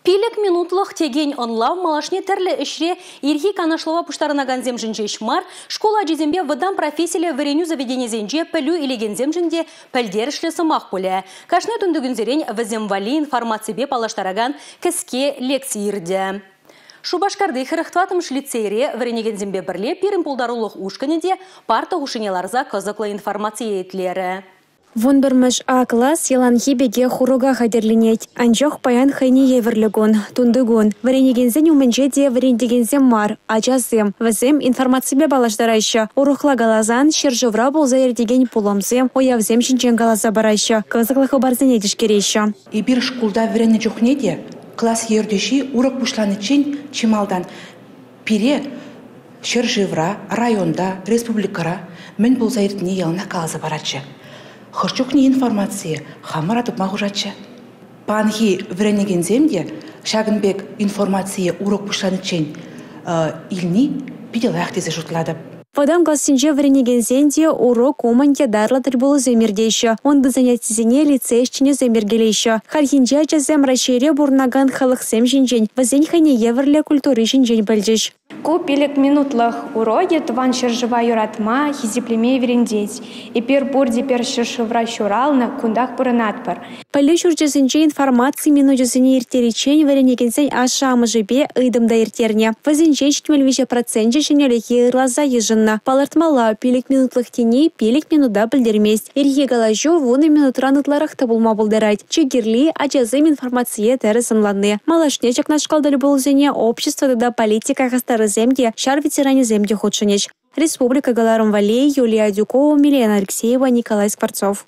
5 минутлӑх текен ӑнлав малашне тӗрлӗ ӗҫре ирхи канашлӑва пуҫтарӑнакансемшӗн ҫеҫ мар, шкул ачисемпе вӑтам профессиллӗ вӗренӳ заведенийӗсенче пӗлӳ илекенсемшӗн те пӗлтерӗшлӗ сӑмах пулӗ. Кашни тунтикунсерен вӗсем валли информаципе паллаштаракан кӗске лекци иртӗ. Шупашкарти 44-мӗш лицейре вӗренекенсемпе пӗрле пирӗн пултарулӑх ушкӑнӗ те парта хушшине ларса кӑсӑклӑ информацие итлерӗ. 11-мӗш А класс яланхи пекех урока хатӗрленет. Анчах паян хӑйне евӗрлӗ кун – тунти кун. Вӗренекенсен умӗнче те вӗрентекенсем мар, ачасем. Вӗсем информаципе паллаштараҫҫӗ. Урӑхла каласан, ҫӗршывра пулса иртекен пулӑмсем, уявсем ҫинчен каласа параҫҫӗ, кӑсӑклӑ хыпарсене тишкереҫҫӗ. Эпир шкулта вӗреннӗ чухне те класс ертӳҫи урок пуҫланиччен чи малтан пире ҫӗршывра, районта, республикӑра мӗн пулса иртнине яланах каласа паратчӗ. Хӑш чухне информацие хамӑра тупма хушатчӗ. Паянхи вӗренекенсем те ҫакӑн пек информацие урок пуҫланиччен илни питӗ лайӑх тесе шутлатӑп. Вӑтам классенче вӗренекенсен те урок умӗн ятарлӑ тӗлпулусем иртеҫҫӗ. Унти занятисене лицей ӗҫченӗсем йӗркелеҫҫӗ. Хальхинче ачасем Раҫҫейре пурӑнакан халӑхсем ҫинчен, вӗсен хӑйне евӗрлӗ культури ҫинчен пӗлчӗҫ. Ку 5 минутлӑх урокӗ тӑван ҫӗршыва юратма, хисеплеме вӗрентет. Эпир пурте пӗр ҫӗршывра ҫуралнӑ, кунтах пурӑнатпӑр. Пӗлӳ ҫурчӗсенче информаци минучӗсене ирттериччен вӗренекенсен ашшӗ-амӑшӗпе ыйтӑм та ирттернӗ. Вӗсенчен 73% ҫӗнӗлӗхе ырласа йышӑннӑ. Палӑртмалла, 5 минутлӑх тени 5 минута пӗлтермест. Ирхи калаҫу 10 минутран ытларах та пулма пултарать. Чи кирли – ачасем информацие тӗрӗс ӑнланни. Малашне ҫакнашкал тӗлпулусене общество тата политика хастарӗсем те, ҫар ветеранӗсем те хутшӑнӗҫ. Республика кӑларӑм валли Юлия Адюкова, Милена Алексеева, Николай Скворцов.